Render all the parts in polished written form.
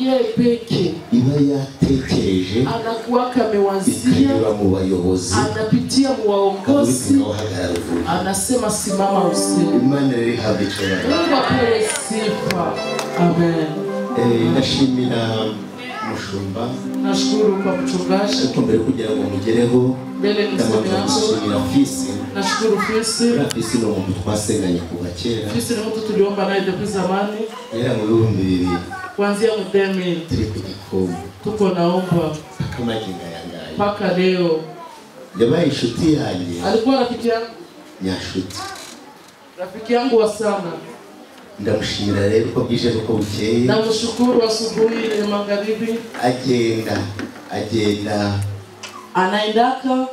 Yeye peke iba yatekereje, anakuwaka amewazia, ikanyura mu bayobozi, anapitia muwaongozi, uhagarara uvuge. Anasema simama useme. Imana rero ihabwa icyubahiro. Mungu apewe sifa. Amen. Ndashimira mushumba. Nashukuru kwa mchungaji. Ariko mbere kugira ngo mugereho, Mbele niseme ndabanza hapo, gushimira Fisi. nashukuru Fisi. Uriya Fisi ni umuntu twasenganye kuva kera, Fisi ni mtu tuliomba naye depuis zamani, guhera mu 2000 kuanzia mu 2000 turi ku gikombe tuko naomba mpaka magingo aya ngaya. mpaka leo. Yabaye inshuti yanjye Alikuwa rafiki yangu, nyashuti. rafiki yangu wa sana. Ndamushimira rero uko bwije n'uko bukeye. Namshukuru asubuhi na magharibi. Agenda agenda Anaendaka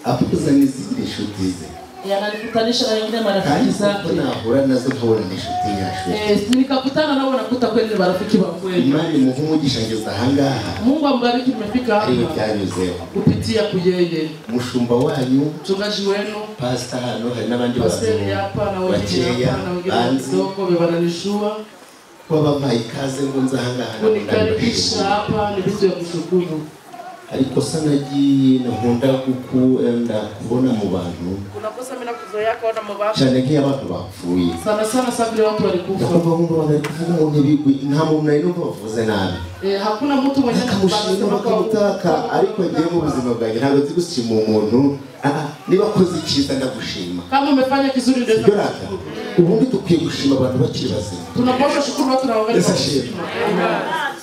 apuza n'izindi nshuti ze, yananikutanisha na wengine marafiki kandi kuko zake. nahura nazo nkabona ni inshuti nyashuti. Nikakutana nao nakuta kweli ni marafiki wa kweli. Imana imuhe umugisha ngeze ahangaha, Mungu ambariki, nimefika ariwe hapa byanyuzeho. kupitia kuyeye. Umushumba wanyu Mchungaji wenu pastor hano hari n'abandi bantu pastori hapa na wengine bakeya hapa na wengine banzi kidogo wananijua, kuba bampaye ikaze ngo nze ahangaha nabo kunikaribisha ndabashimira. hapa ni vitu vya kushukuru. Ariko sa nagiye nkunda gukunda kubona mu bantu, Kuna kosa mimi nakuzoea kuona mababa cyane nk'iyo abantu bapfuye, sana sana sasa vile watu walikufa. ndakumva nkumva abantu bari kuvuga umuntu ibigwi, nta muntu nari numva bavuze nabi, Hakuna mtu mwenye bakamushima anasema kwa bakamutaka, ariko ngewe mu buzima bwanjye ntabwo nzi gushima umuntu. Niba akoze icyiza ndagushima. Kama umefanya kizuri ndio Sibyo rata? Ubundi dukwiye gushima abantu bakiri bazima. tunapaswa shukuru watu na wangali Yesu ashimwe.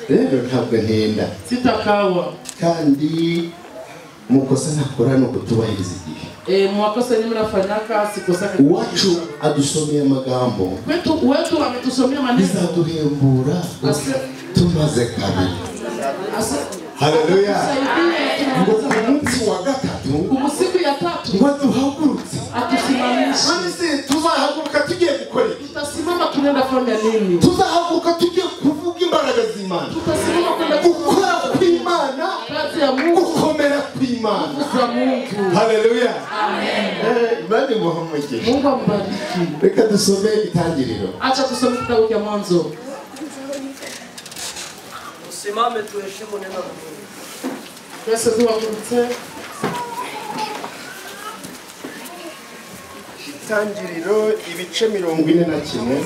Rero ntabwo ntinda, Sitakawa. kandi mukosa ntakora ni ukutubahiriza igihe. Mwakosa yenyewe nafanyaka sikosaka. Uwacu adusomeye amagambo Kwetu wetu ametusomea maneno. bizaduhembura tumaze kabiri. Haleluya. Saidie Ngo ku munsi wa gatatu ku siku ya tatu ngo duhagurutse. atusimamishe. None se tuzahaguruka tugiye gukora iki? Tutasimama tunaenda kufanya nini? Tuzahaguruka tugiye kuvuga imbaraga z'Imana, Tutasimama kwenda gukora kw'Imana, kazi ya Mungu, gukomera kw'Imana. nguvu za Mungu. Haleluya. Imana imuhe umugisha. Mungu ambariki. Reka dusome Itangiriro. Acha tusome kitabu cha Mwanzo. Tusimame tuheshimu neno la Mungu. Twese tuhagurutse. Itangiriro ibice 41,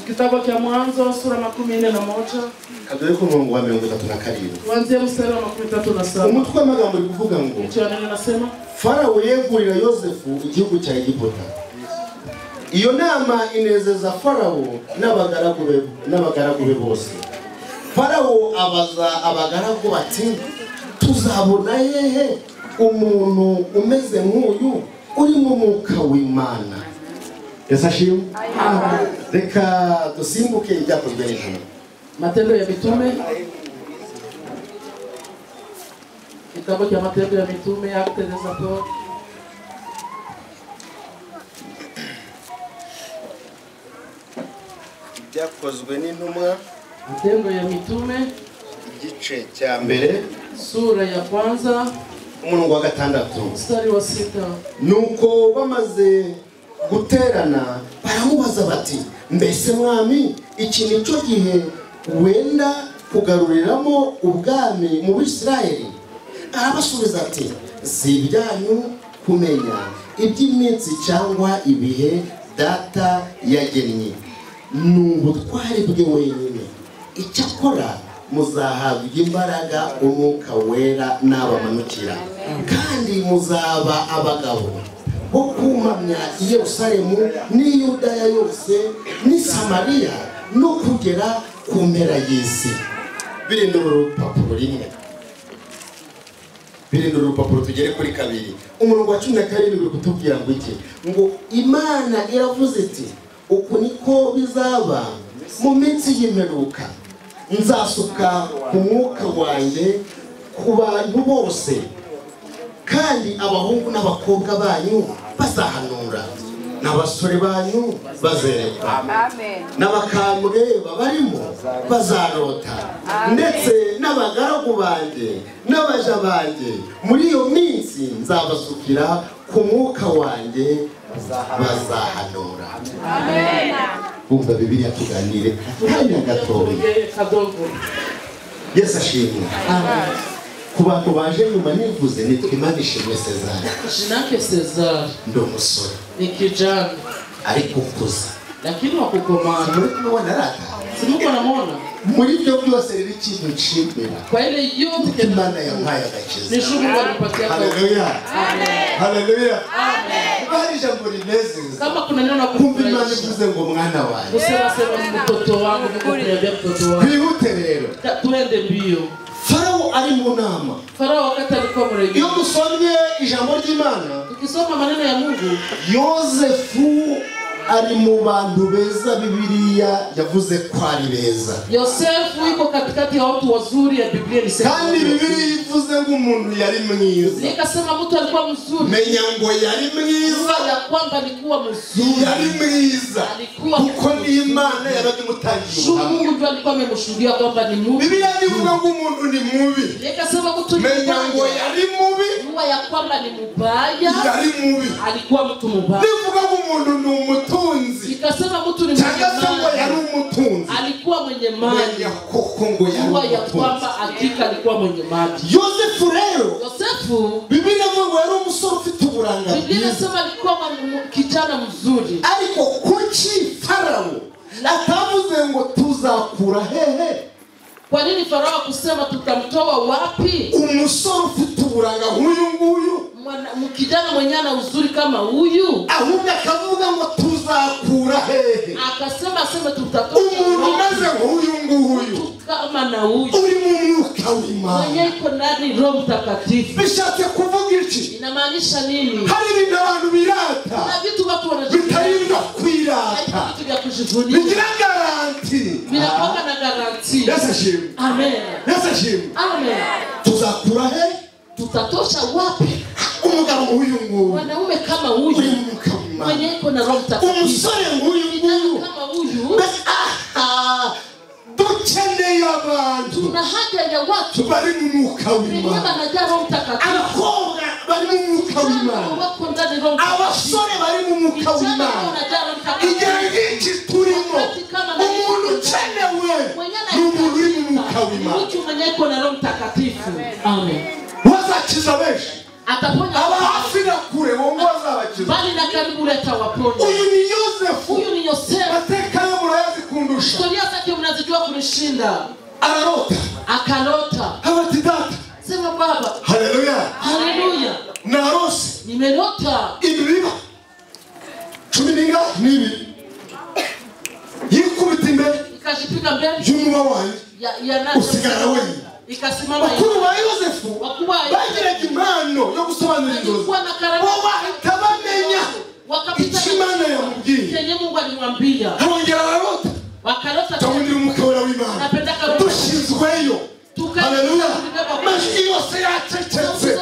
Kitabu cha Mwanzo sura 41, kaduhe ku murongo wa 37. kuanzia mstari wa 37. Umutwe w'amagambo uri kuvuga ngo Kichwa cha neno nasema Farawo yegurira Yosefu igihugu cya Egiputa. Iyo nama inezeza Farawo n'abagaragu be bose. Farawo abaza abagaragu bati, tuzabona hehe umuntu umeze nk'uyu uri mu mwuka w'Imana? Yesu ashimwe. Reka dusimbuke ibyakozwe n'intumwa. Matendo ya Mitume, kitabu cha Matendo ya Mitume, Actes des Apôtres. Ibyakozwe n'intumwa, Matendo ya Mitume igice cya mbere, sura ya kwanza umurongo wa 6. mstari wa 6. Nuko bamaze guterana baramubaza bati, mbese mwami, iki ni cyo gihe wenda kugaruriramo ubwami mu Bisirayeli? Arabasubiza ati, si ibyanyu kumenya iby'iminsi cyangwa ibihe data yagennye, ni ubutwari bwe wenyine. Icyakora muzahabwa imbaraga umwuka wera n'abamanukira, kandi muzaba abagabo bo kumpamya i Yerusalemu n'i Yudaya yose n'i Samariya no kugera ku mpera y'isi. Birindura urupapuro rimwe, birindura urupapuro tugere kuri 2. Umurongo wa 17 uri kutubwira ngo iki? Ngo Imana iravuze iti, uku niko bizaba mu minsi y'imperuka, nzasuka ku mwuka wanjye ku bantu bose, kandi abahungu n'abakobwa banyu bazahanura, n'abasore banyu bazerekwa, n'abakambwe babarimo bazarota, ndetse n'abagaragu banjye n'abaja banjye muri iyo minsi nzabasukira ku mwuka wanjye bazahanura. Bumva Bibiliya tuganire akanya gatoya. Tuongee kadogo. Yesu ashimwe. Ku bantu baje nyuma nivuze nitwa Imanishimwe César. Jina yake César. Ndi umusore. Ni kijana. Ariko ukuze. Lakini wa kukomaa. Muri kumubona rata. Si muko namuona? Muri ibyo byose rero ikintu nshimira. Kwa ile yote Imana yampaye agakiza. Ni shukrani alipatia. Haleluya. Amen. Haleluya. Amen. Bari jambo rinezeza. Kama kuna neno la kumva Imana kufurahisha. ivuze ngo mwana wanjye. Kusema sema mtoto wangu, Mungu kuniambia mtoto wangu. Twihute rero. Tuende mbio. Farao ari mu nama. Farao wakati alikuwa mrevi. Iyo dusomye ijambo ry'Imana, tukisoma maneno ya Mungu, Yozefu ari mu bantu beza Bibiliya yavuze ko ari beza. Yosefu yuko katikati ya watu wazuri ya Biblia ilisema. Kandi Bibiliya ivuze ngo umuntu yari mwiza. Nikasema mtu alikuwa mzuri. Menya ngo yari mwiza, ya kwamba alikuwa mzuri. Yari mwiza. Alikuwa kuko ni Imana yarabimutangiye. Mungu ndiye alikuwa amemshuhudia kwamba ni mubi. Bibiliya ivuga ngo umuntu ni mubi. Nikasema mtu ni menya ngo yari mubi. Huwa ya kwamba ni mubaya. Yari mubi. Alikuwa mtu mubaya. Nivuga ngo umuntu ni umutunzi. Nikasema mtu ni mwenye mali. Yari umutunzi. Alikuwa mwenye mali. Koko ngo yari ya kwamba hakika alikuwa mwenye mali. Yosefu rero. Yosefu Bibiliya ivuga ngo yari umusore ufite uburanga. Biblia inasema alikuwa kijana mzuri. Ariko kuki Farao atavuze ngo tuzakura hehe? Kwa nini Farao kusema tutamtoa wapi? Umusore ufite uburanga nk'uyu nguyu, kijana mwenye ana uzuri kama huyu, ahubwo akavuga ngo tuzakura hehe? Akasema aseme tutatoa umuntu umeze nk'uyu nguyu, kama na huyu uri mu mwuka w'Imana, mwenye iko ndani Roho Mtakatifu. Bishatse kuvuga iki? Inamaanisha nini? Hari ibintu abantu birata, kuna vitu watu wanajivunia, bitari ibyo kwirata, vitu vya kujivunia, bigira garanti, vinakuwa na garanti. Yesu ashimwe. Amen. Yesu ashimwe. Amen. Tuzakura he? Tutatosha wapi? Umugabo nk'uyu nguyu, mwanaume kama huyu, uri mu mwuka w'Imana, mwenye iko na Roho Mtakatifu, umusore nk'uyu nguyu, kama huyu, dukeneye abantu, tuna haja ya watu bari mu mwuka w'Imana, abakobwa bari mu mwuka w'Imana, abasore bari mu mwuka w'Imana. Igihe nk'iki turimo, umuntu ukenewe ni umuntu uri mu mwuka w'Imana. Mtu mwenye iko na Roho Mtakatifu. Amen. Wazakiza benshi, ataponya aba hafi na kure, ngo azabakiza, bali na karibu atawaponya. Uyu ni Yosefu. Huyu ni Yosefu. Mateka yo murayazi kundusha. Historia zake mnazijua kunishinda. Ararota. Akalota. Abati data. Sema baba. Haleluya. Haleluya. Narose. Nimelota. Ibibiba 12. Yikubita imbere. Ikashipiga mbele. Y'umuba wanjye. Ya nani? Usigara wenyine. Ikasimama. Bakuru ba Yosefu bagiraga impano yo gusobanura inzozi. Bo bahita bamenya icyo Imana yamubwiye. Chenye Mungu alimwambia. Arongera ararota. Wakalota. Tawundira umwuka wera w'Imana. Dushinzweyo. Haleluya. Amajwi yose yacecetse.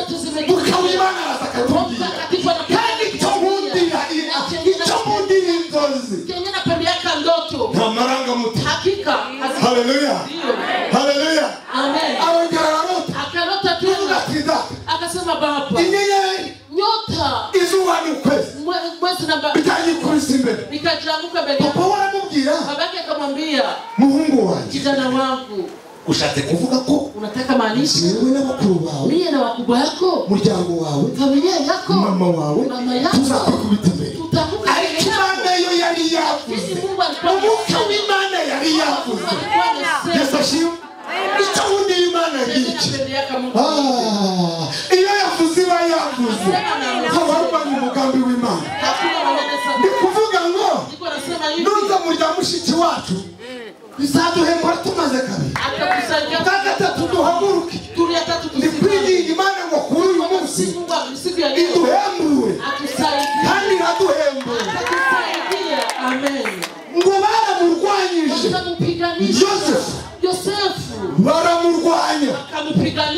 Umwuka w'Imana araza akatubwira. Kandi icyo nkundira inzozi. Chenye napendeaka ndoto. Nta marangamutima. Hakika. Haleluya. Haleluya. Amen. Arongera ararota. Akalota tena. Akasema baba. Inyenyeri. Nyota. Izuba n'ukwezi. Mwezi na bitanyikubise imbere. Nikajianguka mbele. Papa aramubwira. Babake akamwambia, muhungu wanjye, kijana wangu, ushatse kuvuga ko unataka maanisha wewe n'abakuru bawe, mimi na wakubwa yako, muryango wawe, familia yako, mama wawe, mama yako, tuzakwikubita imbere. Tutakuka. Ariko Imana yo yari yavuze. Umwuka w'Imana yari yavuze. Yesu ashimwe. Icyo wundi Imana ngiki. Iyo yavuze iba yavuze. Ntawarwanya umugambi w'Imana. Ndi kuvuga ngo nuza murya mushiki wacu bizaduhembura tumaze kabiri. Bwa gatatu duhaguruke. Ndi kwinginga Imana ngo kuri uyu munsi iduhembure. Kandi iraduhembura. Ngo baramurwanyije Yosefu. Baramurwanya.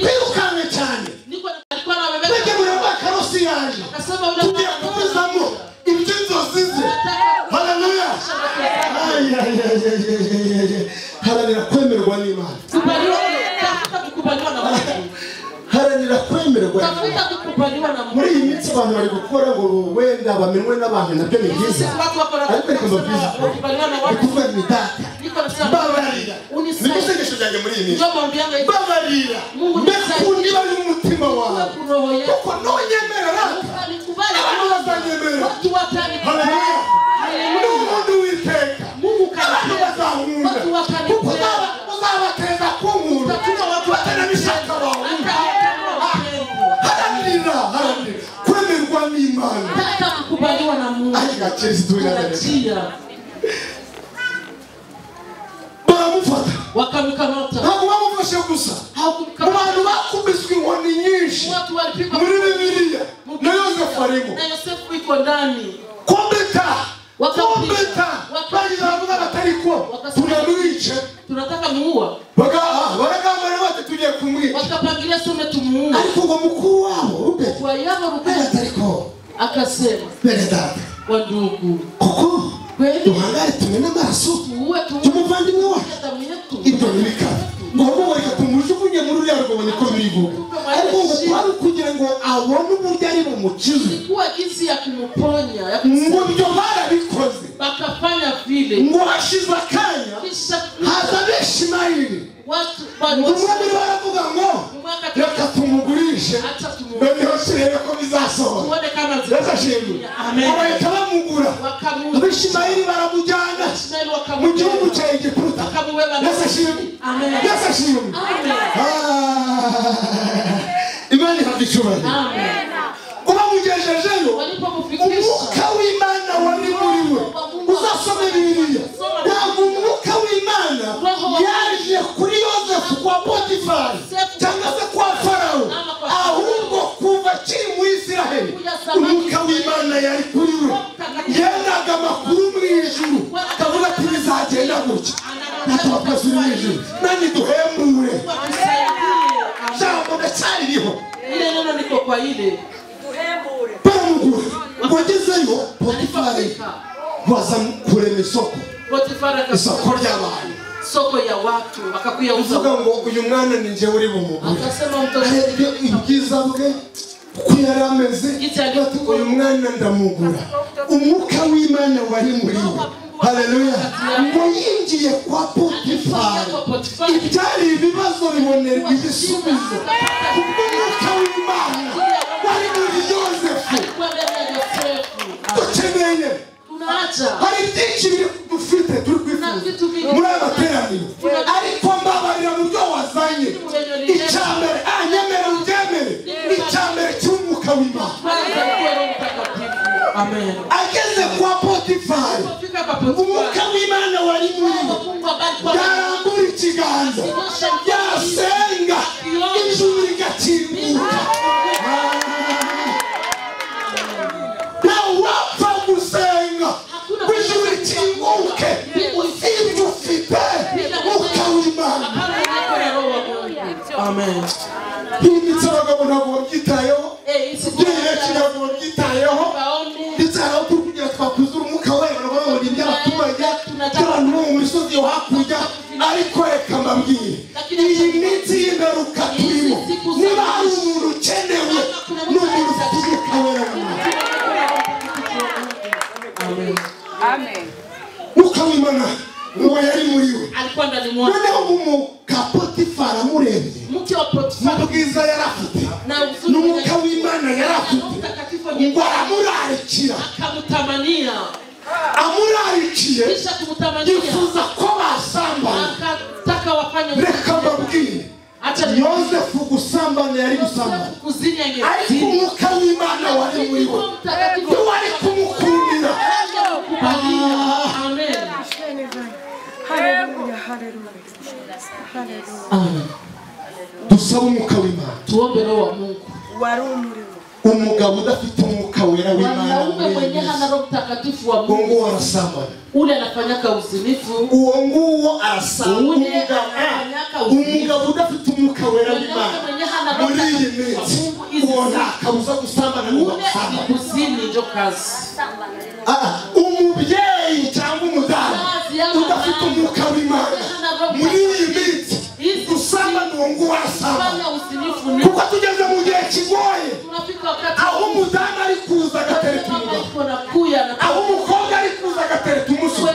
Birukanwe cyane. Bagemura bakarosi yaje. Tugiye kubuzamo iby'inzozi ze. Haleluya. Haranira kwemerwa n'Imana. Haranira kwemerwa. Muri iyi minsi abantu bari gukora ngo wenda bamenwe n'abantu nabyo ni byiza. Ariko reka mbabwize ukuri. Ndi kuvuga ni data. Mbabarira. Ni isengesho ryanjye muri muri iyi minsi babarira mbese niba ari umutima wawe kuko nonyemerera abantu bazanyemerera. Haleluya. N'ubundi Uwiteka abantu bazankunda kuko uzabateza kunkunda batanabishaka bankunda. Haranira haranira kwemerwa n'Imana. Kukubaliwa na Mungu. Baramufata wakamkamata. Ntabwo bamufashe gusa, mu bantu bakubiswe inkoni nyinshi muri Bibiliya na Yosefu arimo. Na Yosefu iko ndani. Kombeta kombeta bagize baravuga batari ko tunamwice, tunataka muua. Baragambana bati tugiye kumwica, wakapangilia some tumuue. Ariko ngo mukuru wabo Rubeni kwa yabo Rubeni atariko akasema, bene data wa ndugu, kuko kweli duhangare tumene amaraso tuue tumuvandimwe wacu, ibyo ntibikaba ngo reka tumujugunye muri ruriya rwobo niko birivuga. Ariko ngo kwari ukugira ngo abone uburyo ari bumukize, ilikuwa jinsi ya kumuponya, ngo ibyo barabikoze bakafanya vile. Ngo hashize akanya haza Abishimayeli, ngo umwe muri bo aravuga ngo reka tumugurishe noneho turebe ko bizasohora. Yesu ashimwe. Bahita bamugura, Abishimayeli baramujyana mu gihugu cya Egiputa. Yesu ashimwe. Yesu ashimwe. Imana ihabwa icyubahiro. Ngo bamugejejeyo, umwuka w'Imana wari muri we. Uzasome Bibiliya, ntabwo umwuka w'Imana yaje kuri Yosefu kwa Potifari cyangwa se kwa Farawo, ahubwo kuva akiri mu Isiraheli umwuka w'Imana yari kuri we. Yendaga amakuru mu ijuru akavuga ati bizagenda gutya, natwe twese uri mu ijuru nani duhembure. Jambo ndacyaririho ile neno niko kwa ile baramugura. Ngo agezeyo Potifari baza kurema isoko, isoko ry'abantu, soko ya watu, akakuyauza. Uvuga ngo uyu mwana ni njye uri bumugure, arebye ubwiza bwe uko yari ameze, ati uyu mwana ndamugura. Umwuka w'Imana wari muri we. Haleluya. Ngo yinjiye kwa Potifari, ibyari ibibazo bibonerwa igisubizo kubw'umwuka w'Imana wari muri Yosefu. Dukeneye hari byinshi biri dufite turi kwifuza muri aya materaniro, ariko mbabarira mu byo wazanye. Icya mbere anyemere ubyemere, icya mbere cy'umwuka w'Imana. Ageze kwa Potifari, umwuka w'Imana wari muri we, yarambura ikiganza yasenga, ijuru rigakinguka. Ntawapfa gusenga ngo ijuru rikinguke usibye ufite umwuka w'Imana. Amen. Imitsi abagabo ntabwo babyitayeho, ibyereke ntabwo babyitayeho, ndetse hari aho turi kugira twakuzura umwuka wera babona iby'abaturage by'abantu bo mu misozi yo hakurya. Ariko reka mbabwire, iyi minsi y'ingaruka turimo, niba hari umuntu ukenewe ni umuntu ufite umwuka wera mu ntoki. Umwuka w'Imana ngo yari muri we. Noneho umuka Potifari amurebye, n'ubwiza yari afite n'umwuka w'Imana yari afite, ngo aramurarikira. Amurarikiye yifuza ko basambana. Reka mbabwire, Yosefu gusambana yari gusambana, ariko umwuka w'Imana wari muri we ntiwari kumukundira. Dusaba umwuka w'Imana, tuombe roho wa Mungu. Umugabo udafite umwuka wera w'Imana mwenye hana Roho Mtakatifu wa Mungu, nguwo arasambana, ule anafanyaka uzinifu, uwo nguwo arasambana. Umugabo udafite umwuka wera w'Imana muri iyi minsi, uwo nta kabuza gusambana ule ni kuzini ndio kazi. Umubyeyi cyangwa umudamu udafite umwuka w'Imana muri iyi minsi, gusambana uwo nguwo arasambana. Kuko tugeze mu gihe kigoye, aho umudamu ari kuza agatereta umugabo, aho umukobwa ari kuza agatereta umusore.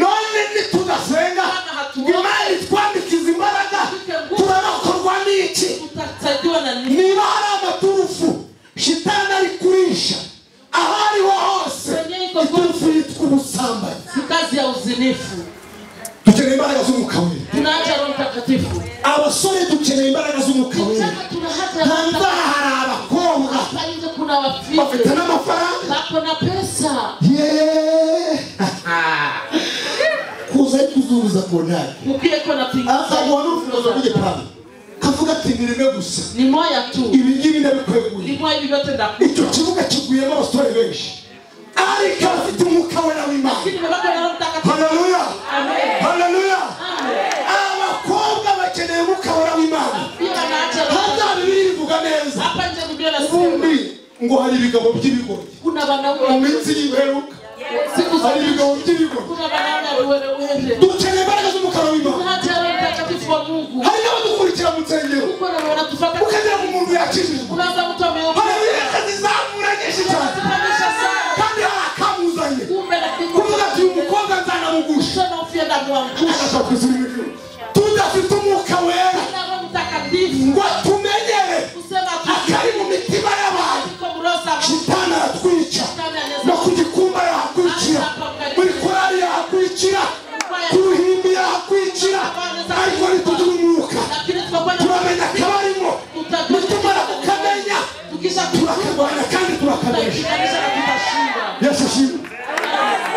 None nitudasenga Uzinifu. Dukeneye imbaraga z'umwuka wera. Tunaacha Roho Mtakatifu. Abasore dukeneye imbaraga z'umwuka wera. Tuna Hanze aha hari abakobwa hapa nje kuna bafite wafike n'amafaranga. Wako na pesa. Yeee! Kuza ari kuzunguza kontari. Ukieko na pinga. Akaguha n'urufunguzo rw'igipangu. Kavuga ati ni rimwe gusa. Ni moya tu. Ibi ngibi ndabikweguye. Ni moya hivi vyote ndakupa. Icyo kibuga kiguyemo abasore benshi. Ariko abafite umwuka wera w'Imana. Lakini wako na Roho Mtakatifu. Haleluya! Amen. Haleluya! Amen. Abakobwa bakeneye umwuka wera w'Imana. Pia wanaacha Roho. Haza Bibiliya ivuga neza. Hapa nje Biblia inasema Ubundi ngo hari ibigabo by'ibigoryi. kuna wanaume Mu minsi y'imperuka siku za hari ibigabo by'ibigoryi. kuna wanaume wewe. Dukeneye imbaraga z'umwuka w'Imana. Tunaacha Roho Mtakatifu wa Mungu. Hari n'abadukurikira mu nsengero. Uko na wanatufuata. Ukagira ngo umuntu yakijijwe. Unaanza mtu ameokoka. Haleluya, akazizamura nyinshi cyane. Anazipandisha sana. Kandi hari akamuzanye. Kumbe lakini Kuvuga ati uyu mukobwa nzanamugusha. sema ufie na muangusha. Agashaka kuzura ijuru. Tudafite umwuka wera Bila Roho Mtakatifu ngo atumenyere kusema akari mu mitima y'abantu. tuko mrosa Shitani aratwica. No ku gikumba yahakwicira, muri korari yahakwicira, ku ruhimbi yahakwicira, ariko ntitugira umwuka. lakini tukakuwa na Turamenya akabarimo, nitumara kukamenya tukisha turakarwanya kandi turakanesha. tutaikanisha na tutashinda. Yesu ashimwe,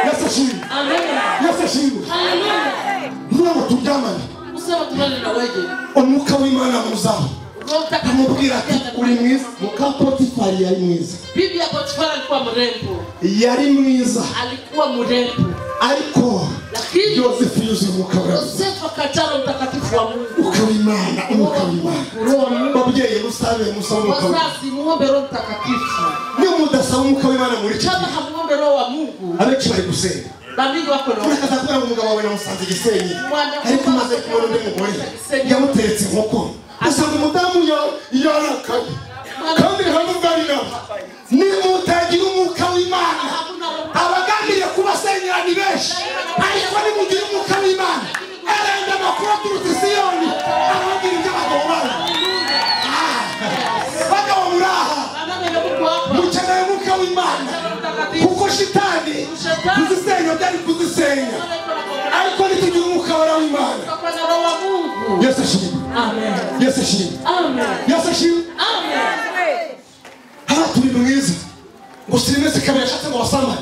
Yesu ashimwe, Amen. Yesu ashimwe. Haleluya. Vuga ngo turyamane, Usema tulale na wewe. umwuka w'Imana muzaho. Roho Mtakatifu Amubwira ati uri mwiza. Muka Potifari yari mwiza, Bibi ya Potifari alikuwa mrembo. yari mwiza, Alikuwa mrembo. ariko Lakini Yosefu yuzuye umwuka wera. Yosefu akajaa Roho Mtakatifu wa Mungu. Umwuka w'Imana, umwuka w'Imana. Roho wa Mungu. Babyeyi musabe musabe umwuka w'Imana. Wazazi muombe Roho Mtakatifu. Niba mudasaba umwuka w'Imana muri iki Kama gihe, hamuombe Roho wa Mungu, abenshi bari gusenga. bamingi wako na Urakaza kubera ngo umugabo wawe namusanze Gisenyi, ariko umaze kubona undi mugore yamuteretse inkoko, usanga umudamu yarakaye kandi nta ari nawe. Nimutagira umwuka w'Imana, abagambiriye kubasenyera ni benshi, ariko nimugira umwuka w'Imana, arenda amakuru aturutse i Siyoni, arababwira iby'abagabo banyu. Bagabo muri aha, wanaume Mungu hapa. mukeneye umwuka w'Imana, Roho Mtakatifu. kuko shitani kuzisenya byari kuzisenya, ariko nitugira umwuka wera w'Imana. Tutakuwa na Roho wa Mungu. Yesu ashimwe, Amen. Yesu ashimwe, Amen. Yesu ashimwe. Amen. Hano turi mwiza ngo sirimeze kabiri yashatse ngo wasambane.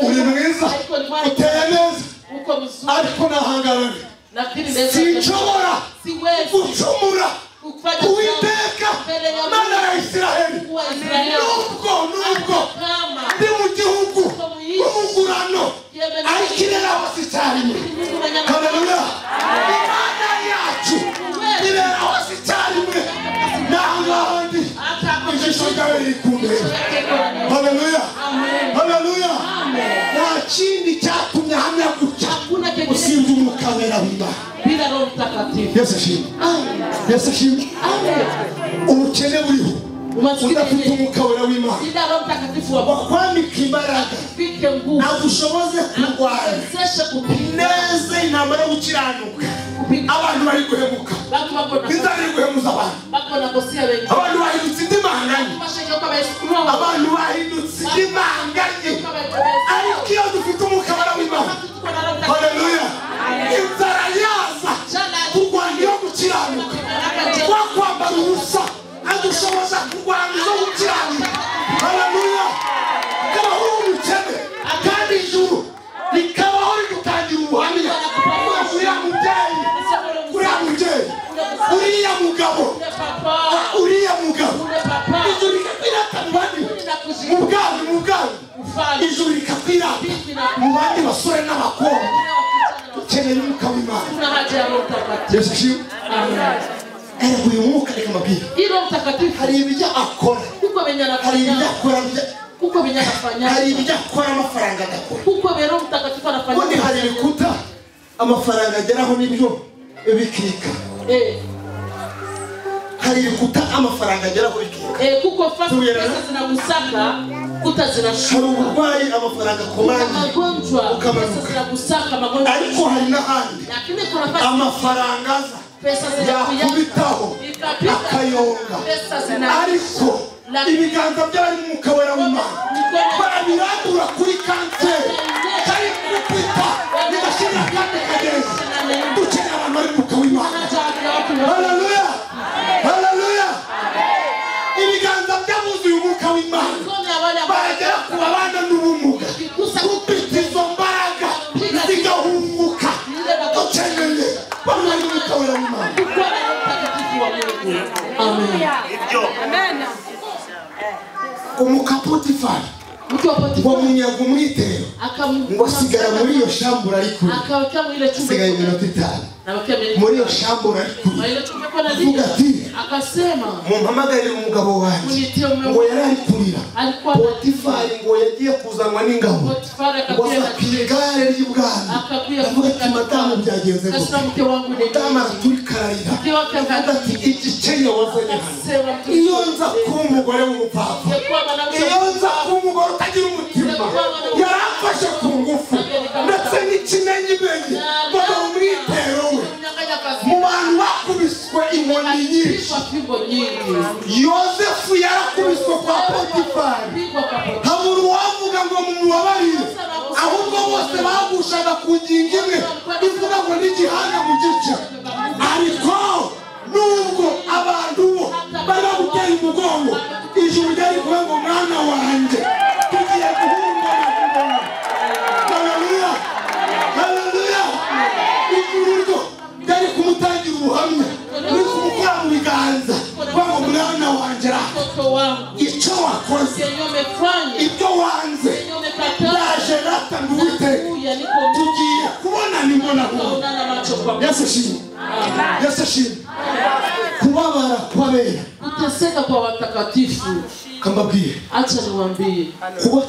Uri mwiza, Ariko ni mwana uteye neza, uko mzuri. ariko nahangarane Lakini naweza sinshobora siwezi gucumura kufanya Uwiteka mbele ya Mana ya Isiraheli. Mungu wa Israeli. Nubwo Kama ndi mu gihugu umugurano, ariko irera hose icyarimwe. Mungu mwenye Haleluya! Imana yacu irera hose icyarimwe, naho ngaho ndi hata ijisho ryawe riri kundeba. Haleluya! Haleluya! Nta kindi cyatumye ahamya gutya hakuna kingine usibye umwuka wera w'Imana. bila Roho Mtakatifu. Yesu ashimwe, Yesu ashimwe. Amen. Ubukene buriho Umaskini udafite yenyewe umwuka wera w'Imana bila Roho Mtakatifu wa Mungu wakwambika imbaraga fike nguvu agushoboze kurwana wezeshe kupigana neza intambara yo gukiranuka. kupigana. Abantu bari guhemuka, Watu wako na inzara iri guhemuza abantu, wako na kosea wengine. abantu bahindutse indi manganye, Mashaka kama Yesu Kristo. abantu bahindutse indi manganye. Ariko iyo dufite umwuka wera w'Imana, Tuko na Roho Mtakatifu. haleluya, inzara yaza kurwana iyo gukiranuka, twakwambara ubusa adushoboza kurwana izo gukiranuka. Haleluya! Kabaho uri umukene kandi ijuru rikabaho rigutangira ubuhamya. Uriya mubyeyi, uriya mubyeyi, uriya mugabo, Ule papa, uriya mugabo, ule papa. ijuru rikakwirata mu bandi, mu bwami, mu bwami, Ufalme. ijuru rikakwirata mu bandi basore n'abakobwa. Dukeneye umwuka w'Imana. Tuna haja ya Roho Mtakatifu. Yesu ashimwe. Amen. Erega uyu mwuka reka mbabwire, Hii Roho Mtakatifu hari ibyo akora, kuko venye hari ibyo anafanya, akora, kuko venye anafanya, hari ibyo akora amafaranga adakora. kuko venye Roho Mtakatifu anafanya. Ubundi hari ibikuta amafaranga ageraho n'ibyo bikika. Hari ibikuta amafaranga ageraho bikika. Kuko fasi pesa zinagusaka, kuta Hari zinashuka. uburwayi amafaranga akomangira, Magonjwa pesa zinakusaka magonjwa. ariko hari n'ahandi Lakini kuna fasi amafaranga aza pesa zinakuyaka. yakubitaho Ikapita akayonga, pesa zina ariko ibiganza by'abari mu mwuka wera w'Imana barabirandura kuri kanseri kari gukubita bigashyira Umukapotifari ngo munyaga umwitero ngo asigara muri iyo shambura ari kure, asigaye iminota 5 muri iyo shambura ari kure, avuga ati mumpamagarire umugabo wanjye. Ngo yari ari kurira. Potifari ngo yagiye kuzanwa n'ingabo, ngo aza ku igare ry'ibwami, avuga ati madamu byagenze gute? Madamu araturikararira, avuga ati igikenya wazanye hano, iyo nza kuba umugore w'umupfapfa, iyo nza kuba umugore utagira umutima, yaramfashe ku ngufu ndetse n'ikimenyimenyi bagabo umwitero we. Mu bantu bakubiswe inkoni nyinshi, Yozefu yarakubiswe kwa Potifari, habura uwavuga ngo mumubabarire, ahubwo bose bagushaga ku ngingo imwe ivuga ngo n'igihanga mu gice. Ariko nubwo abantu bo bari baguteye umugongo, ijuru ryari kuvuga ngo mwana wanjye tugiye guhungana kubona. Haleluya, haleluya. Ijuru ryo ryari kumutangira ubuhamya, riri kumukora mu biganza, kuvuga ngo mwana wanjye icyo wakoze, ibyo wanze, ndaje rata nduwiteka, tugiye kubonana imbonakubone. Yesu ashimwe, Yesu ashimwe. Kubabara kw'abera, kuteseka kwa watakatifu. Kambabwiye, acha niwaambie, kuba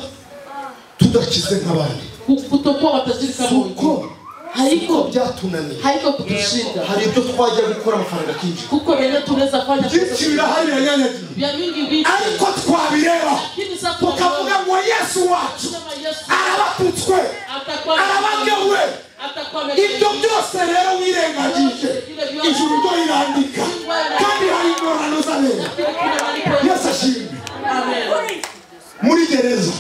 tudakize nk'abandi, kutokuwa watajiri kama wengine, haiko byatunaniye, haiko kutushinda. Hari ibyo twajya gukora amafaranga akinjira, kuko rero tunaweza fanya byinshi birahari biranyanyagiye, vya mingi vitu, ariko twabireba tukavuga ngo Yesu wacu arabatutswe, arabagewe. Ibyo byose rero wirengagije, ijuru ryo rirandika, kandi hari ingororano z'abera. Yesu ashimwe. Muri gereza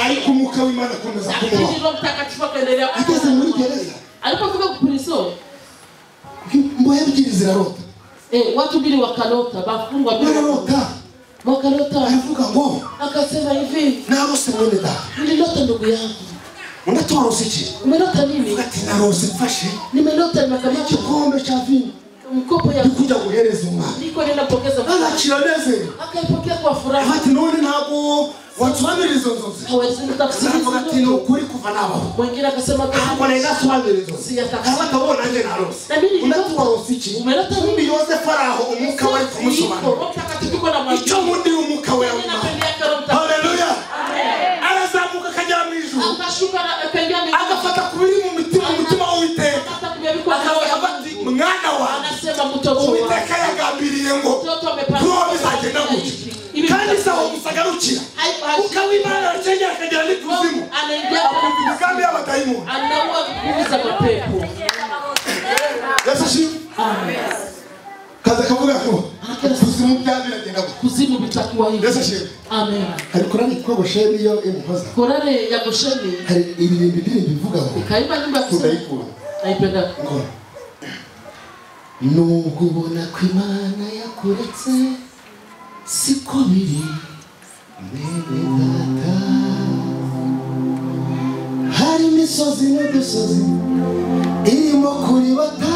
ariko umwuka w'Imana akomeza kumubaho. Ageze muri gereza, alipofika ku prison, imbohe ebyiri zirarota. Watu mbili wakalota, bafungwa bararota, wakalota. Aravuga ngo, akasema hivi, narose mwene data, nililota ndugu yangu. Unatorose iki? Umelota nini? Ati narose mfashe, nimelota nimekamata igikombe cha vino, mkopo ya kuja guhereza umwana, niko nenda kupokeza mwana. Arakira neze, akaipokea kwa furaha. Ati none ntabwo wasobanurira izo nzozi. Hawezi kutafsiri. Aravuga ati ni ukuri kuva nabaho. Mwingine akasema ntabwo nari nasobanurira izo nzozi, ntabwo nanjye narose. Unatorose iki? Umelota nini? Yosefu ari aho, umwuka wari kumusobanurira. Icyo nkundira umwuka wera w'Imana. Haleluya. Arazamuka akagera mu ijuru, agafata ku biri mu mitima, umutima w'Uwiteka, akavuga ati mwana wanjye, Uwiteka yagambiriye ngo kuba bizagenda gutya, kandi si aho gusa agarukira, kuko Imana aracengera akagera n'ikuzimu, akumva imigambi y'abadayimoni. Yesu ashimwe. Kaza kavuga ko kuzimu byabiragenda gutya, kuzimu bitakuwa hivi. Yesu ashimwe. Amen. Hari korali yitwa Gosheni yo imuhoza. Korali ya Gosheni hari ibirimbi indirimbo ivuga ngo ikaimba nyimbo ya kusema naipenda. Ngo nubwo ubona ko Imana yakuretse siko biri mwene data, hari imisozi n'udusozi irimo kuribata,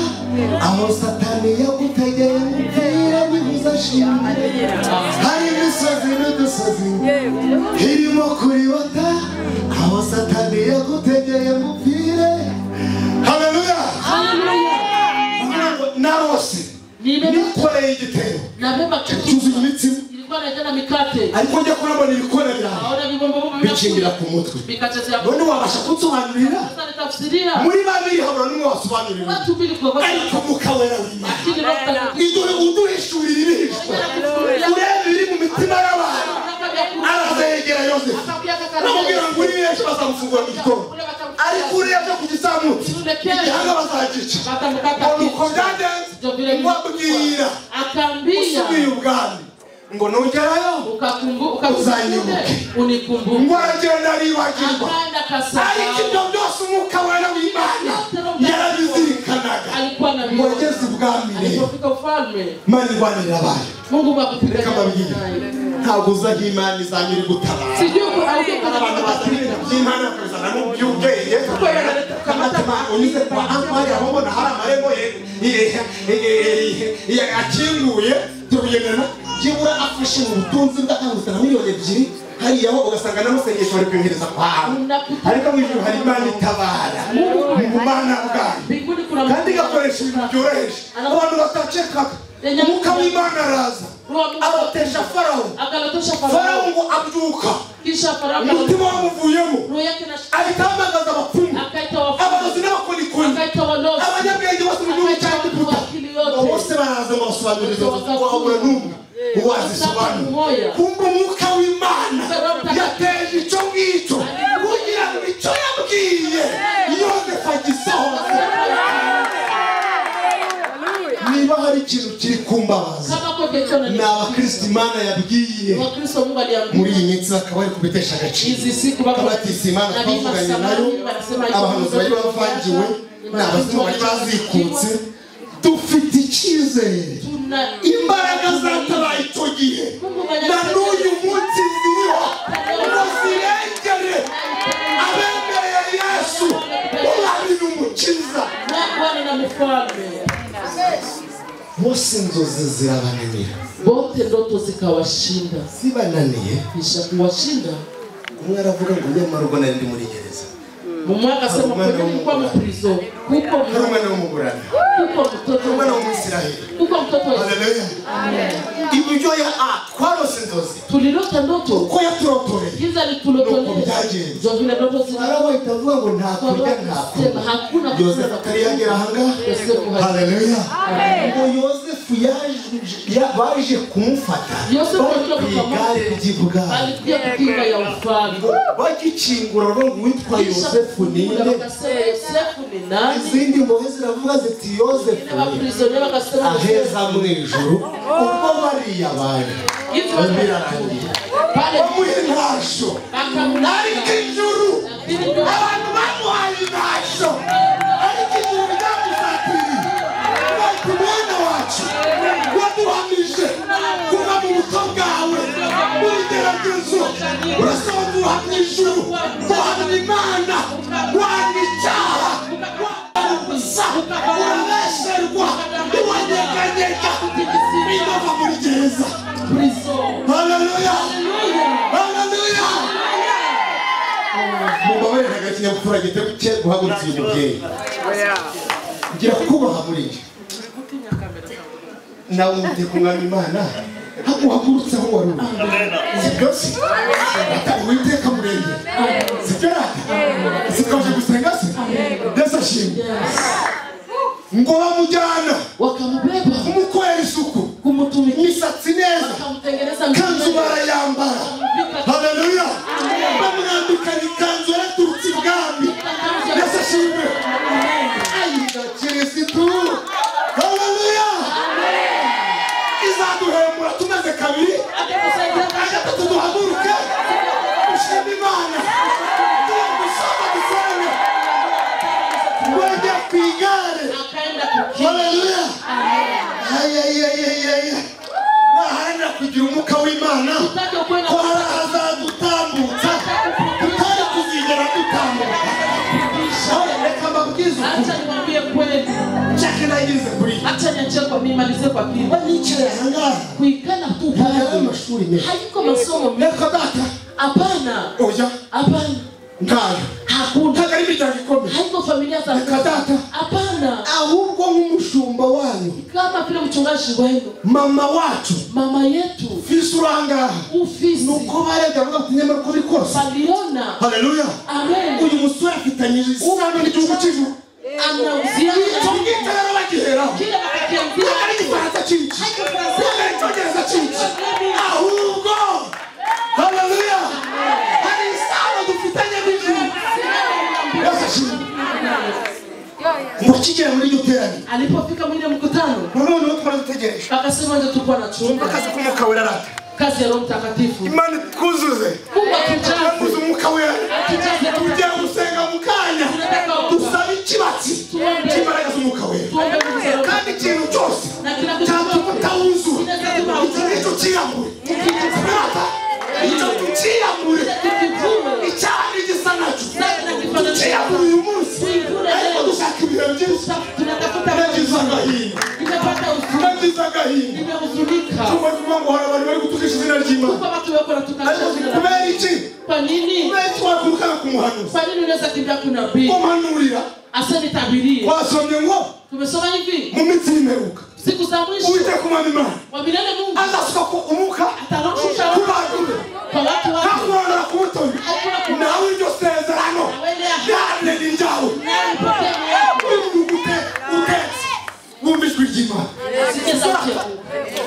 aho Satani yagutegeye umupira ntibuzashimwe. Hari imisozi n'udusozi irimo kuribata, aho Satani yagutegeye umupira. Haleluya, haleluya. Narose nikoreye igitebo cyuzuye imitsima, ilikuwa naenda mikate, ariko njya kurabona ibikona biraho bikingira ku mutwe. None wabasha kunsobanurira? Muri babiri habura n'umwe wasobanurira, ariko umwuka wera w'Imana iduhe uduhishurira ibihishwe, urebe ibiri mu mitima y'abantu. Araza yegera Yosefu aramubwira ngo uri benshi bazamufungura mu gitondo, ariko uriya byo ku gicamunsi igihanga bazagica. Ngo nuko byagenze, ngo abwira usubiye ubwami ngo nugerayo uzanyibuke. Ngo aragenda aribagirwa, ariko ibyo byose umwuka wera w'Imana yarabizirikanaga. Ngo ageze ubwami rero, Imana irwanirira abayo. Reka mbabwire, ntabwo uza aho Imana izanye iri gutabara. Abantu bazana ibintu by'Imana bakabizana mu by'ubwenge. Unyuze kwa Ankwari aho mbona hari amarembo akinguye, tubigendana. Byibura afashe mu butunzi bw'akangutse na 2 miliyoni hariya ho ugasanga n'amasengesho bari kuyohereza kwa ariko mu ijuru hari Imana itabara mu bumana bwayo kandi igakoresha ibintu byoroheje abantu batacekaga. Umwuka w'Imana araza abatesha Farawo. Farawo ngo abyuka umutima wamuvuyemo ahita ahamagaza abapfumu, abarozi n'abakonikoni, abanyabwenge bose mu gihugu cya Egiputa. Bose baraza ngo basobanurire inzozi kuko habura n'umwe wazisobanura. Kumva umwuka w'Imana yateje icyo ngicyo kugira ngo icyo yabwiye Yozefu agisohoze. Niba hari ikintu kiri kumbabaza ni abakristo Imana yabwiye muri iyi minsi bakaba bari kubitesha agaciro, batise Imana twavuganye nayo, abahanuzi bari bavangiwe, ni abazimu bari bazikutse. Dufite icyizere, imbaraga zatabaye icyo gihe na n'uyu munsi ziriho ngo zirengere abemereye Yesu umwami n'umukiza. Bose inzozi zirabananira. Bote ndoto zikawashinda. Zibananiye, Kisha kuwashinda, umwe aravuga ngo nyamara ubwo nari ndi muri gereza, mmoja akasema kwenye nilikuwa mprison kuko hari umwana w'umuburana, kuko mtoto hari umwana w'umwisiraheli. Kuko mtoto wa Haleluya. Ibyo ya a twarose inzozi tulilota ndoto uko yaturotoreye jinsi nuko alitulotolea byagenze. Ndio vile ndoto zina Farawo ahita avuga ngo nta kurya nta sema kunywa. Hakuna Yosefu atari yagera ahangaha. Yosefu Haleluya. Ngo Yosefu yaje baje kumufata Yosefu bari ku alikuja igare ry'ibwami. Alikuja kukinga ya ufalme. Bagikingura ngo witwa Kisha Yosefu kufungula ninde? wakasema Yosefu ni nani? Izindi mbohe ziravuga ziti Yosefu Wengine waprisonnier wakasema aheza mu ijuru ubwo bariya bari Hizi birarangiye pale bamuha intasho akamulaka ariko ijuru abantu bamuhaye intasho ariko ijuru ryamusatiriye bati mwana wacu waduhamije kuva mu buto bwawe mu bigeragezo urasohoka uhamya ijuru uhamya Imana wanga icyaha ubusa urabesherwa ntiwanyeganyega bidava muri gereza. Prison. Haleluya. Haleluya. Haleluya. Mumbabarire ntabwo ikinyabupfura giteye guhagurutsa uyu mubyeyi ngira kubaha muri njye nawe wite ku mwami Imana haguhagurutse aho wari uri sibyo se atari Uwiteka murenge sibyo rata sitwaje gusenga se Yesu ashimwe. Ngo bamujyana Wakamubeba kumukorera isuku kumtumikia, imisatsi neza wakamtengeneza kanzu mwenyewe. Barayambara. Haleluya. Bamwambikana ikanzu yaraturutse ibwami. Yesu ashimwe. Ayika Kirisitu. Haleluya. Izaduhembura tumaze kabiri gatatu duhaguruke dushima Imana tugiye gusoma dusenge bajya ku igare. Akaenda kukinga. Haleluya. Ayayayayaya naharanira kugira umwuka w'Imana Tutake ukuwe na ko hari ahazadutambutsa tutari kuzigera dutambuka. Reka mbabwize ukuri. Acha niwaambie kweli. Nshake nageze kuri Acha niachie kwa nimalizie kwa kile. nicaye ahangaha Kuikala tu ntabwo ari pale. amashuri menshi. Haiko masomo mengi. Reka data. Hapana. Oya. Hapana. Ntayo. Hakuna. Ntabwo ari imiryango ikomeye. Haiko familia za Reka data. Hapana. Ahubwo nk'umushumba wanyu Kama vile mchungaji wenu, mama wacu mama yetu fisi uri ahangaha ufisi ni uko barebye baravuga bati nyamara uko biri kose waliona. Haleluya. Amen. Uyu musore afitanye isano n'igihugu cy'ijuru. Anauziana Icyo ngicyo rero bagiheraho kile wakakianzia. Ntabwo ari igifaransa cyinshi, ntabwo ari icyongereza cyinshi, ahubwo haleluya hari isano dufitanye n'ijuru. Yesu ashimwe. Ngo kigera muri iryo teraniro Alipofika mwile mkutano, noneho twari dutegereje akasema ndio tulikuwa na chunga akazi k'umwuka wera rata kazi ya Roho Mtakatifu. Imana itwuzuze. Mungu atujaze. Twamuze umwuka wera. Atujaze Roho tugiye gusenga mu kanya dusaba ikibatsi cy'imbaraga z'umwuka wera Tuombe nguvu za Roho. kandi ikintu cyose Na kila kitu cyatuma chote utawuzura kinaweza iki ngicyo ukiyambure rata icyo tukiyambure tukivue. Icyaha n'igisa nacyo tukiyambure uyu munsi ariko dushaka ibihe byiza. Tunatafuta Nagize agahinda. Nimepata huzuni. Nagize agahinda. Nimehuzunika. Tumaze kuvuga ngo hari ry'Imana. Kubera iki? Kwa nini? Kubera iki wakwirukana ku muhanuzi? Kwa nini unaweza kimbia kwa nabii? Umuhanurira. Asa nitabirie. Twasomye ngo tumesoma hivi. Mu minsi y'imperuka. Siku za mwisho. Uwiteka Umwami Imana. Wa milele Mungu. Azasuka ku umwuka. Atarusha ku bantu be. Kwa watu wake. Ntakurondora ku butoni. Nawe iryo sezerano. Ryane ni iryawe. Utetse. Wumva ijwi ry'Imana.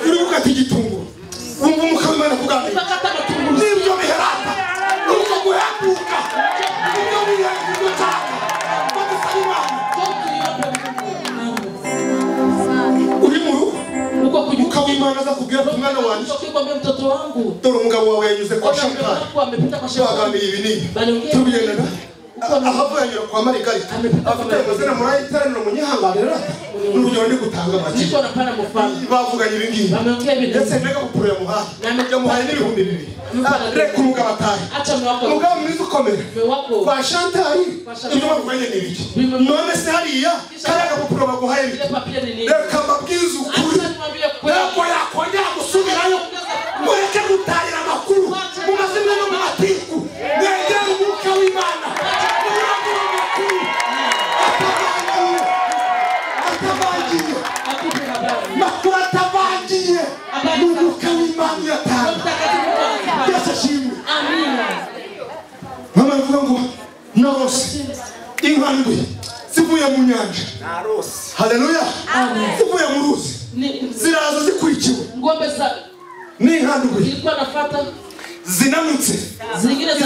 Uri gukata igitunguru. Wumva umwuka w'Imana kuganira. Nibyo biherata. Nuko guhebuka. Nibyo bihebuka. Uri mu rugo umwuka w'Imana aza kubwira ku mwana wanjye dore umugabo wawe yanyuze kwa Shantari baganiriye ibi n'ibi tubigendana ahavuye anyura kwa Marigarita afite amazina muri ayiteraniro munyihanganira n'urugero ndi gutanga make bavuganye ibi ngibi ndetse n'agapapuro yamuhaye n'2000 reka umugabo atahe umugabo mwiza ukomeye kwa Shantari ibyo bavuganye ni ibiki none se hariya kariya gapapuro baguhaye reka mbabwize ukuri ntabwo yakongera gusubirayo mureke gutahira amakuru mu mazina no mu matiku mwegere umwuka w'Imana makuru atavangiye ni umwuka w'Imana uyatanga. Yesu ashimwe. Mama aravuga ngo narose inka ndwi zivuye mu nyanja. Haleluya. Zivuye mu ruzi ziraza zikurikiwe n'inka ndwi zinanutse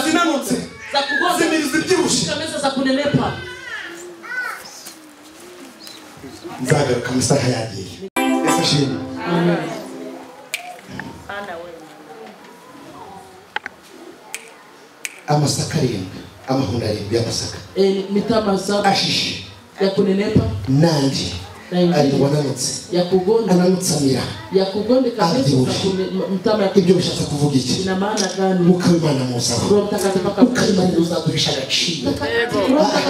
zinanutse zimiriza ibyibushye. Nzagaruka amasaha yagiye. Yesu ashimwe. Amasaka arindwi, amahundo arindwi y'amasaka ashishe n'andi arindwi ananutse ananutsamira abyibushye. Ibyo bishatse kuvuga iki? Umwuka w'Imana muzaho. Umwuka w'Imana uzaduhisha agaciro.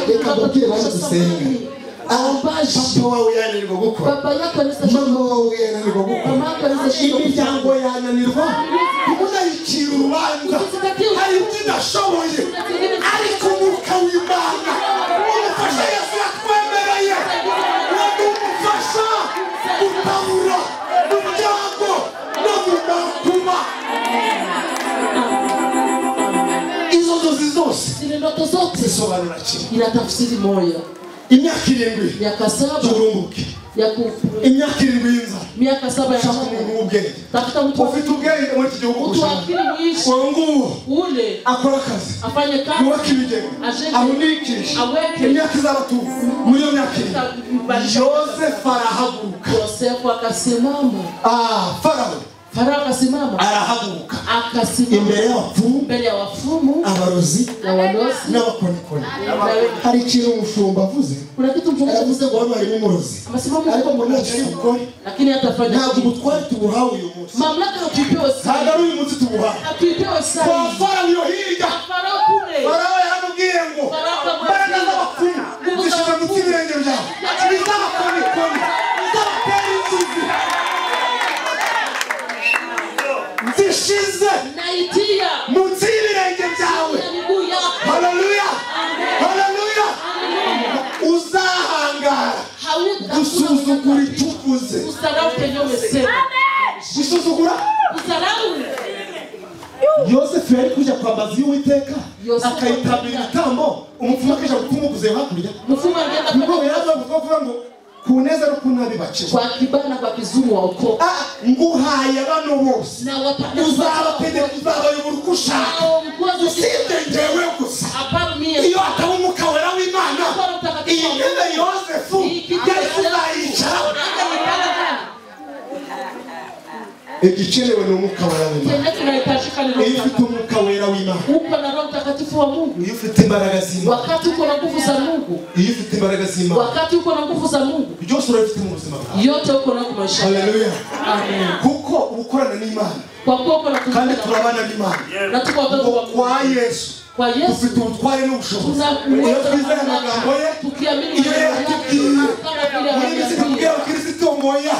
Reka mbabwire bantu dusenga. Papa wawe yananirwa gukora, mama wawe yananirwa gukora, imiryango yananirwa, ntimuzayicira urubanza. Hari ibyo idashoboye, ariko umwuka w'Imana umufasha Yesu yatwemereye uwo ni umufasha utabura mu byago no mu makuba. Izo nzozi zose zisobanura kimwe. Inatafsiri moja. Imyaka irindwi y'uburumbuke, imyaka irindwi y'inzara. Shaka umuntu w'ubwenge, ufite ubwenge muri iki gihugu uwo nguwo akora akazi, yubaka ibigega, ahunikishe imyaka izabatunga. Muri iyo myaka irindwi Yosefu arahaguruka. Farawo arahaguruka imbere y'abapfumu, abarozi n'abakonikoni. Hari ikintu umushumba avuze, aravuze ngo hano harimo umurozi, ariko ngo ntacyo ari bukore. Ntabwo ubutware tubuhawe uyu munsi, ntabwo ari uyu munsi tubuhawe. Kwa Farawo iyo hirya, Farawo yaramubwiye ngo imbaraga z'abapfumu zishize munsi y'ibirenge byawe, iz'abakonikoni, izabatera inzuzi zishize munsi y'ibirenge byawe. Haleluya, haleluya. Uzahangara gusuzugura icyo uvuze, gusuzugura. Yosefu yari kujya kwambaza Uwiteka akayitambira ibitambo, umupfumu akaja gupfumuguza hakurya. Nuko yaraza kuvuga ngo ku neza no ku nabi bakiwe, kwa kibana kwa kizuru waokoka. Nguhaye bano bose uzabategeka, uzabayobora uko ushaka, usibye njyewe gusa. Iyo hataba umwuka wera w'Imana, iyi ntebe Yosefu yari kuzayicara. Igikenewe ni umwuka wera w'Imana. Iyo ufite umwuka wera w'Imana, iyo ufite imbaraga z'Imana, iyo ufite imbaraga z'Imana, byose urabifite mu buzima bwawe. Haleluya. Kuko ukorana n'Imana kandi turabana n'Imana. Kwa Yesu dufite ubutware n'ubushobozi. Iyo twizeye amagambo ye, iyo yatubwiye muri izi tubwira abakristo ngo oya,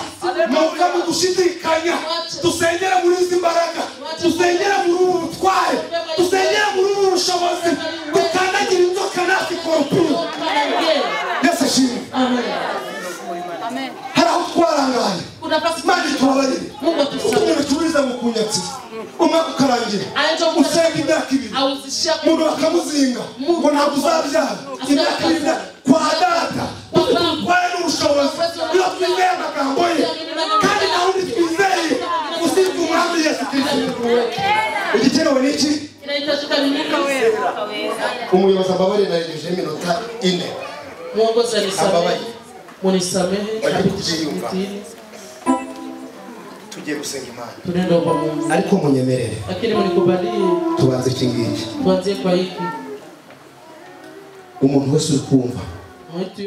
muve mu gushidikanya, dusengere muri izi mbaraga. Dusengera muri ubu butware, dusengera muri ubu bushobozi, dukandagira inzoka na sikoropiyo. Yesu ashimwe. Hari aho twarangaye, Imana itubabarire. Umuntu acururiza mu kunyatsi, umwaka ukarangira, usenga imyaka 2, umuntu bakamuzinga ngo ntabwo uzabyara, imyaka 2 kwa data. Dufite n'ubushobozi iyo twizeye amagambo ye, kandi nta wundi twizeye usibye umwami Yesu Kristo. Igikenewe ni iki? Umuyobozi ambabarire, narengejeho iminota 4. Mwongozi anisamehe, munisamehe, tugiye gusenga Imana, tunaenda kwa Mungu, ariko munyemerere, lakini mnikubalie tubanze iki ngiki, tuanzie kwa hiki. Umuntu wese uri kumva Mtu